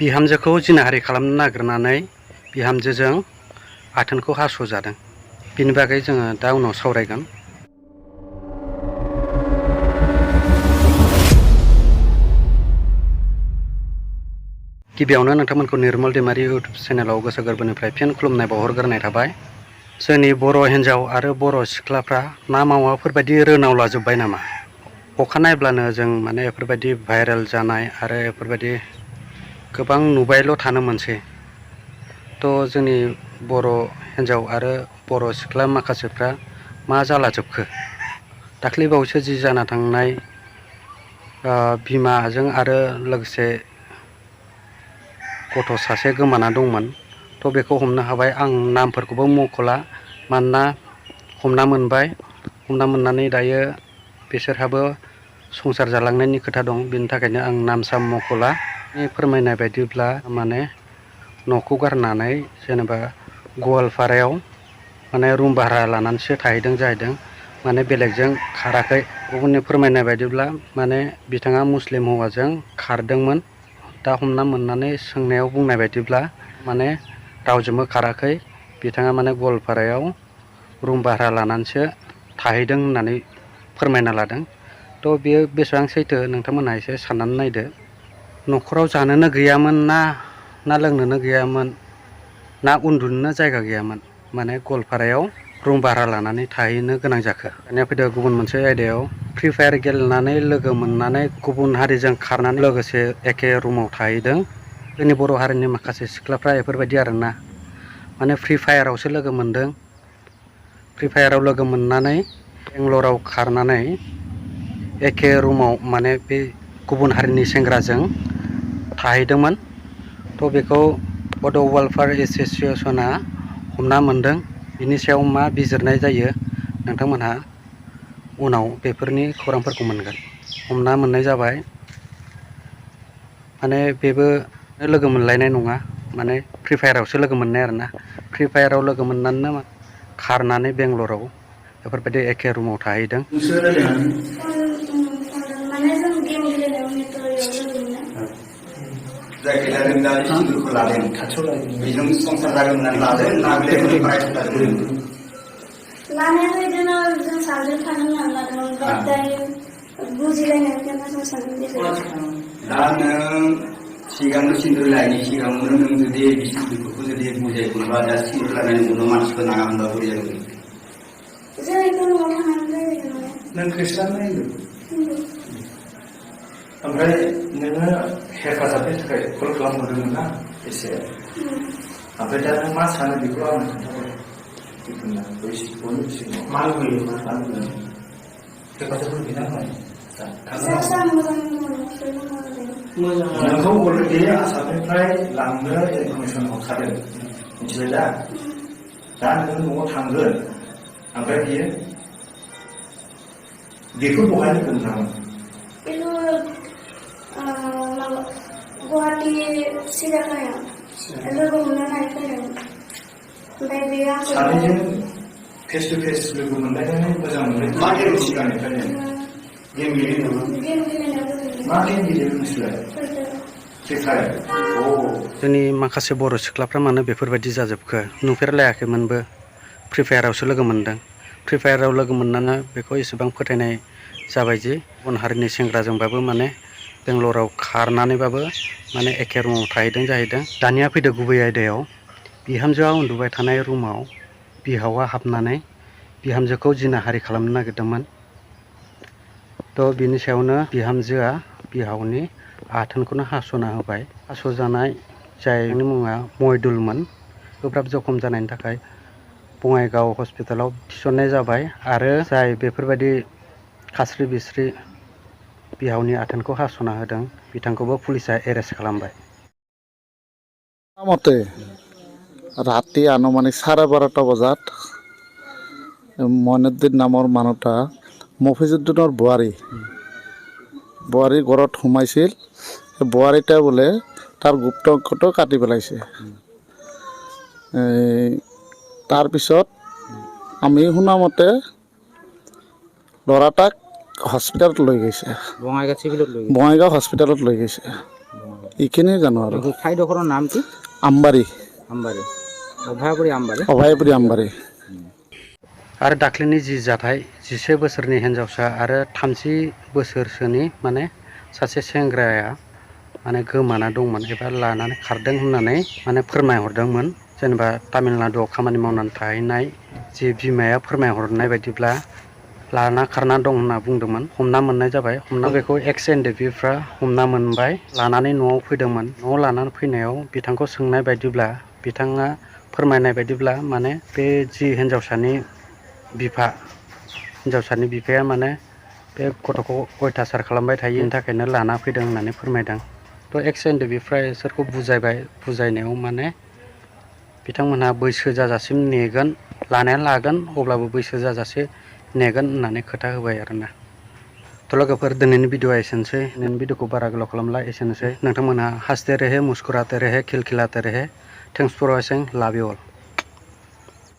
बिहामजोखौ जिनाहारि खालामनो नागिरनानै बिहामजोजों आथोनखौ हास'जादों। बिनि बागै जोङो दा उनाव सावरायगोन। गिबियावनो नोंथांमोनखौ निर्मल दैमारि इउटुब चेनेलाव गोसो गोरबोनिफ्राय फिन खुलुमनाय बावहरग्रोनाय थाबाय। जोंनि बर' हिन्जाव आरो बर' सिख्लाफ्रा ना मावाफोरबायदि रोनाव लाजोब्बाय नामा? अखा नायब्लानो जों माने बेफोरबायदि भाइरेल जानाय आरो बेफोरबायदि गोबां नुबायल' थानो मोनसै। थ' जोंनि बर' हिन्जाव आरो बर' सिख्ला माखासेफ्रा मा जालाजोबखो? दाख्लै बावैसो जि जाना थांनाय बिमाजों आरो लोगोसे गथ' सासे गोमाना दंमोन। थ' बेखौ हमनो हाबाय। आं नामफोरखौबो मख'ला, मानोना हमना मोनबाय। हमना मोननानै दायो बिसोरहाबो संसार जालांनायनि खोथा दं। बेनि थाखायनो आं नाम साम मख'ला। फोरमायनाय बायदिब्ला माने न'खौ गारनानै जेनेबा गवालपारायाव माने रुम भारा लानानैसो थाहैदों जाहैदों। माने बेलेगजों खाराखै। गुबुननि फोरमायनाय बायदिब्ला माने बिथाङा मुस्लिम हौवाजों खारदोंमोन। दा हमना मोननानै सोंनायाव बुंनाय बायदिब्ला माने रावजोंबो खाराखै। बिथाङा माने गवालपारायाव रुम भारा लानानैसो थाहैदों होननानै फोरमायना लादों। थ' बेयो बेसेबां सैथो नोंथांमोनहा एसे साननानै नायदो। न'खराव जानोनो गैयामोन ना लोंनोनो गैयामोन, ना उन्दुनोनो जायगा गैयामोन, माने गवालपारायाव रुम भारा लानानै थाहैनो गोनां जाखो। दानिया फैदो गुबुन मोनसे आयदायाव। फ्रि फायार गेलेनानै लोगो मोननानै गुबुन हारिजों खारनानै लोगोसे एखे रुमाव थाहैदों। जोंनि बर' हारिनि माखासे सिख्लाफ्रा बेफोरबायदि आरोना, माने फ्रि फायारावसो लोगो मोनदों। फ्रि फायाराव लोगो मोननानै बेंगलराव खारनानै एखे रुमाव माने बे गुबुन हारिनि सेंग्राजों थाहैदोंमोन। थ' बेखौ बड' वेलफेयार एस'सियेसना हमना मोनदों। बिनि सायाव मा बिजिरनाय जायो नोंथांमोनहा उनाव बेफोरनि खौरांफोरखौ मोनगोन। हमना मोननाय जाबाय, माने बेबो लोगो मोनलायनाय नङा, माने फ्रि फायारावसो लोगो मोननाय आरोना। फ्रि फायाराव लोगो मोननानैनो खारनानै बेंगलराव बेफोरबायदि एखे रुमाव थाहैदों। सिगांनो सिन्दुर लायनि सिगाङावनो नों जुदि बिसिफोरखौ जुदि बुजायहरबा दा सिन्दुर लायनायनि उनाव मानसिफोर नाङा होनबा बोरै जागोन? नों खृष्टान ना हिन्दु? ओमफ्राय नोङो हेफाजाबनि थाखाय कल खालामहरदोंमोन ना एसे, ओमफ्राय दा नों मा सानो बेखौ आंनो खोन्थाहर। मा लुबैयो हेफाजाब होफिनना होनाय नोंखौ अलरेडि आसामनिफ्राय लांनो इनफरमेसन हरखादों, मिथिबाय दा? दा नों न'आव थांगोन, ओमफ्राय बेखौ बहाय लोगो मोनामोन? गुवाहाटी सिरियाखानायाव लोगो मोननानै फैदों। ओमफ्राय बेयो सानैजों फेस टु फेस लोगो मोनलायनानै मोजां मोनलाय मा गेम सिगांनिफ्रायनो गेम गेलेयो नामा? मा गेम गेलेयो नोंसोरलाय? Free fire. जोंनि माखासे बर' सिख्लाफ्रा मानो बेफोरबायदि जाजोबखो? नुफेरलायाखैमोनबो, फ्रि फायारावसो लोगो मोनदों। फ्रि फायाराव लोगो मोननानै बेखौ एसेबां फोथायनाय जाबाय जे गुबुन हारिनि सेंग्राजोंबाबो माने बेंगलराव खारनानैबाबो माने एखे रुमाव थाहैदों जाहैदों। दानिया फैदो गुबै आयदायाव। बिहामजोआ उन्दुबाय थानाय रुमाव बिहावा हाबनानै बिहामजोखौ जिनाहारि खालामनो नागिरदोंमोन। थ' बिनि सायावनो बिहामजोआ बिहावनि आथोनखौनो हास'ना होबाय। हास'जानाय जायनि मुङा मयदुलमोन। गोब्राब जखम जानायनि थाखाय बङाइगाव हस्पिटालाव थिसननाय जाबाय। आरो जाय बेफोरबायदि खास्रि बिस्रि बिहावनि आथोनखौ हास'ना होदों, बिथांखौबो पुलिसा एरेस्ट खालामबाय। মতে ৰাতি আনুমানিক 12:30 বজাত মইনুদ্দিন নামৰ মানুহটা মফিজুদ্দিনৰ বোৱাৰী ঘৰত সোমাইছিল। বোৱাৰীটা বোলে তাৰ গুপ্ত অংশটো কাটি পেলাইছে। তাৰপিছত আমি শুনা মতে ল'ৰাটাক হস্পিটালত লৈ গৈছে, বঙাইগাঁও হস্পিটালত লৈ গৈছে। এইখিনিয়ে জানো আৰু ঠাইডোখৰৰ নাম কি? আমবাৰী আমবাৰী, অভয়াপুৰী আমবাৰী। অভয়াপুৰী আমবাৰী। आरो दाख्लैनि जि जाथाय 11 बोसोरनि हिन्जावसा आरो 30 बोसोरसोनि माने सासे सेंग्राया माने गोमाना दंमोन एबा लानानै खारदों होननानै माने फोरमायहरदोंमोन। जेनेबा तामिलनाडुआव खामानि मावनानै थाहैनाय जि बिमाया फोरमायहरनाय बायदिब्ला लाना खारना दं होनना बुंदोंमोन। हमना मोननाय जाबाय। हमना बेखौ एक्स एनडिपिफ्रा हमना मोनबाय, लानानै न'आव फैदोंमोन। न'आव लानानै फैनायाव बिथांखौ सोंनाय बायदिब्ला बिथाङा फोरमायनाय बायदिब्ला माने बे जि हिन्जावसानि बिफाया माने बे गथ'खौ अयथासार खालामबाय थायो, बेनि थाखायनो लाना फैदों होननानै फोरमायदों। थ' एक्स एनडिपिफ्रा इसोरखौ बुजायबाय। बुजायनायाव माने बिथांमोनहा बैसो जाजासिम नेगोन, लानाया लागोन अब्लाबो बैसो जाजासे नेगोन होननानै खोथा होबाय आरोना। थ' लोगोफोर दिनैनि भिडिअआ एसेनोसै। दिनैनि भिडिअखौ बारा गोलाव खालामला, एसेनोसै। नोंथांमोनहा हासते रहे, मुस्कुराते रहे, खिलखिलाते रहे। थेंक्स फर वाचिं, लाभ इउ अल।